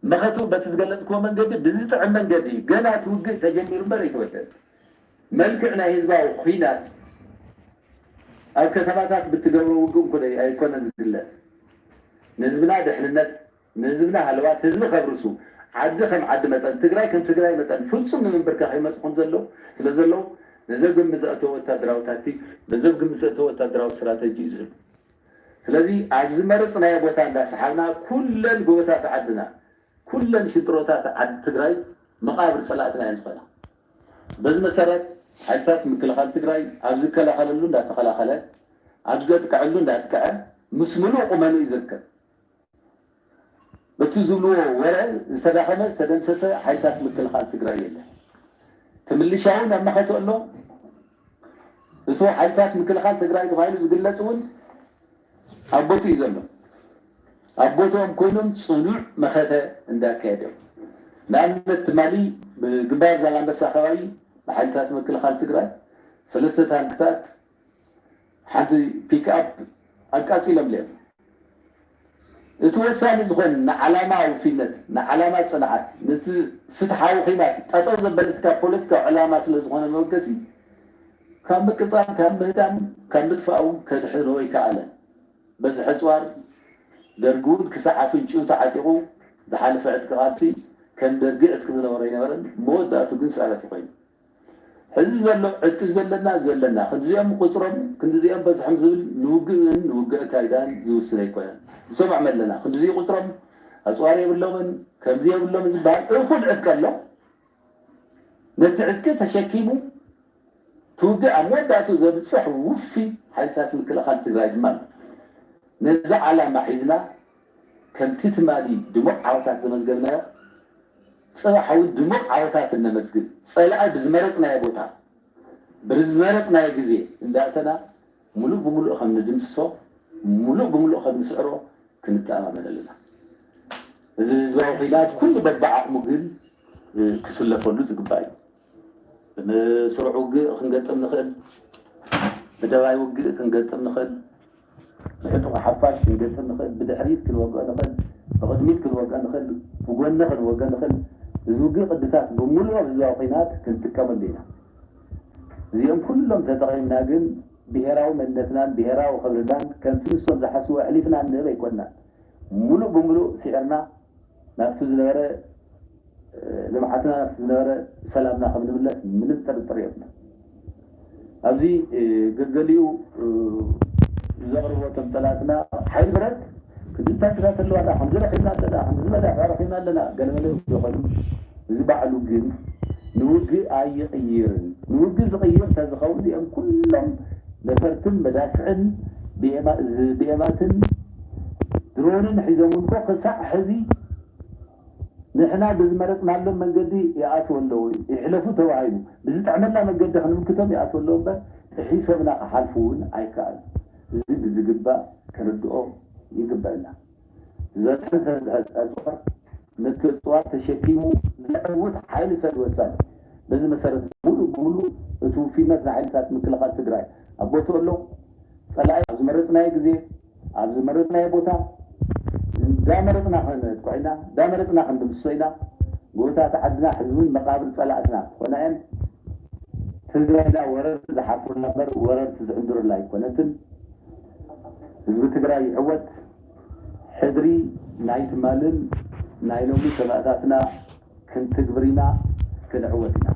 መኸቱ በቲ ዝገለጽክዎ መንገዲ ብዝጥዕም መንገዲ እዩ። ገና እቲ ውግእ ተጀሚሩ እምበር ኣይተወደአን። መልክዕ ናይ ህዝባዊ ኹናት ኣብ ከተማታት ብትገብሮ ውግእ እንኮ ኣይኮነን ዝግለጽ። ንህዝብና ድሕንነት፣ ንህዝብና ሃለዋት፣ ህዝቢ ከብርሱ፣ ዓዲ ከም ዓዲ መጠን፣ ትግራይ ከም ትግራይ መጠን ፍጹም ንምንብርካኽ ይመጽኹም ዘለዉ ስለ ዘለዉ ነዚ ኣብ ግምት ዘእተወ ወታደራዊ ታክቲክ፣ ነዚ ኣብ ግምት ዘእተወ ወታደራዊ ስትራተጂ እዩ ዝህብ። ስለዚ ኣብ ዝመረጽናዮ ቦታ እንዳሰሓብና ኩለን ጎቦታት ዓድና፣ ኩለን ሽንጥሮታት ዓዲ ትግራይ መቓብር ጸላእትና እየን ዝኾና። በዚ መሰረት ሓይልታት ምክልኻል ትግራይ ኣብ ዝከላኸለሉ እንዳተኸላኸለ፣ ኣብ ዘጥቅዐሉ እንዳጥቅዐ ምስ ምሉእ ቁመኑ እዩ ዝርከብ። በቲ ዝብልዎ ወረ ዝተዳኸመ ዝተደምሰሰ ሓይልታት ምክልኻል ትግራይ የለን። እቲ ምልሻ እውን ኣብ መኸተ ኣሎ። እቲ ሓይልታት ምክልኻል ትግራይ ተባሂሉ ዝግለጽ እውን ኣብ ቦትኡ እዩ ዘሎ። ኣብ ቦትኦም ኮይኖም ጽኑዕ መኸተ እንዳካየደ እዮም። ንኣብነት ትማሊ ብግንባር ዛላንበሳ ከባቢ ብሓይልታት ምክልኻል ትግራይ ሰለስተ ታንክታት ሓንቲ ፒክኣፕ ኣቃጺሎም እዮም። እቲ ወሳኒ ዝኾነ ንዓላማ ውፊነት፣ ንዓላማ ጽንዓት፣ ነቲ ፍትሓዊ ኺናት ጠጠው ዘበለትካ ፖለቲካዊ ዕላማ ስለ ዝኾነ መበገሲ ካብ ምቅጻል፣ ካብ ምህዳም፣ ካብ ምጥፋእ እውን ከድሕኖ ኣይከኣለን። በዚ ሕጽዋር ደርጊ እውን ክሳዕ ኣፍንጭኡ ተዓጢቑ ዝሓለፈ ዕጥቂ ቃልሲ ከም ደርጊ ዕጥቂ ዝነበሮ ኣይነበረን። መወዳእቱ ግን ስዕረት እዩ ኮይኑ። ሕዚ ዘሎ ዕጥቂ ዘለና ዘለና ክንዲዚኦም ቁፅሮም ክንዲዚኦም በዝሖም ዝብል ንውግእን ንውግእ ኣካይዳን ዝውስን ኣይኮነን። ዝሰምዖም ኣለና ክንዲዚ ቁፅሮም ኣፅዋር የብሎምን ከምዚ የብሎም ዝበሃል እኹል ዕጥቂ ኣሎ። ነቲ ዕጥቂ ተሸኪሙ ትውግእ ኣብ መወዳእቱ ዘብፅሕ ውፊ ሓይልታት ምክልኻል ትግራይ ድማ ኣሎ። ነዚ ዓላማ ሒዝና ከምቲ ትማሊ ድሙቕ ዓወታት ዘመዝገብናዮ ፅባሕ እውን ድሙቕ ዓወታት እነመዝግብ። ፀላኢ ብዝመረፅናዮ ቦታ ብዝመረፅናዮ ግዜ እንዳእተና ሙሉእ ብሙሉእ ከም ንድምስሶ፣ ሙሉእ ብሙሉእ ከም ንስዕሮ ክንተኣማመን ኣለና። እዚ ህዝባዊ ኺናት ኩሉ በብዓቕሙ ግን ክስለፈሉ ዝግባእ እዩ። ብስሩዕ ውግእ ክንገጥም ንኽእል፣ ብደባይ ውግእ ክንገጥም ንኽእል፣ ብሕጡቕ ሓፋሽ ክንገጥም ንኽእል፣ ብድሕሪት ክንወግኦ ንኽእል፣ ብቕድሚት ክንወግኦ ንኽእል፣ ብጎኒ ክንወግኦ ንኽእል። እዚ ውግእ ቅድታት ብምሉእ ኣብ ህዝባዊ ኺናት ክንጥቀመሉ ኢና። እዚኦም ኩሎም ተጠቒምና ግን ብሄራዊ መንነትናን ብሄራዊ ክብርናን ከምቲ ንሶም ዝሓስብዎ ኣሕሊፍና ንህብ ኣይኮንናን። ሙሉእ ብምሉእ ስዒርና ናብቲ ዝነበረ ልምዓትና ናብቲ ዝነበረ ሰላምና ከም ንምለስ ምንም ጥርጥር የብልና። ኣብዚ ገገሊኡ ዘቕርቦ ተምፀላትና ሓይል ብረት ክንዲ ታንክታት ኣለዋና፣ ከምዚ ረኪብና ኣለና፣ ከምዚ መዳፍዕ ረኪብና ኣለና ገለመለ ዝኾኑ እዚ ባዕሉ ግን ንውግእ ኣይቕይርን። ንውግእ ዝቕይር ተዝኸውን እዚኦም ኩሎም ነፈርትን መዳፍዕን ብኤማትን ድሮንን ሒዞም እንኮ ክሳዕ ሕዚ ንሕና ብዝመረፅናሎም መንገዲ ይኣትዉ ኣለዉ፣ ይሕለፉ ተባሂሉ ብዝጥዕመና መንገዲ ክንምክቶም ይኣትዉ ኣለዉ እምበር ጥሒሶምና ክሓልፉ እውን ኣይከኣሉ። እዚ ብዝግባእ ክንርድኦ ይግበአና። ዝበዝሐ ዝተዝሐ ፀፅዖ ነቲ እፅዋት ተሸኪሙ ዘዕውት ሓይሊ ሰብ ወሳኒ። በዚ መሰረት ሙሉእ ብሙሉእ እቲ ውፊነት ንሓይልታት ምክልኻል ትግራይ ኣብ ቦትኡ ኣሎ። ፀላኢ ኣብ ዝመረፅናዮ ግዜ ኣብ ዝመረፅናዮ ቦታ እንዳመረፅና ከነጥቅዖ ኢና፣ እንዳመረፅና ክንድምስሶ ኢና። ጎቦታት ዓድና ሕዚ እውን መቃብር ፀላእትና ክኾና እየን። ትግራይና ወረርቲ ዝሓፍሩላ እምበር ወረርቲ ዝዕንድሩላ ኣይኮነትን። ህዝቢ ትግራይ ይዕወት። ሕድሪ ናይ ትማልን ናይ ሎሚ ሰማእታትና ክንትግብር ኢና፣ ክንዕወት ኢና።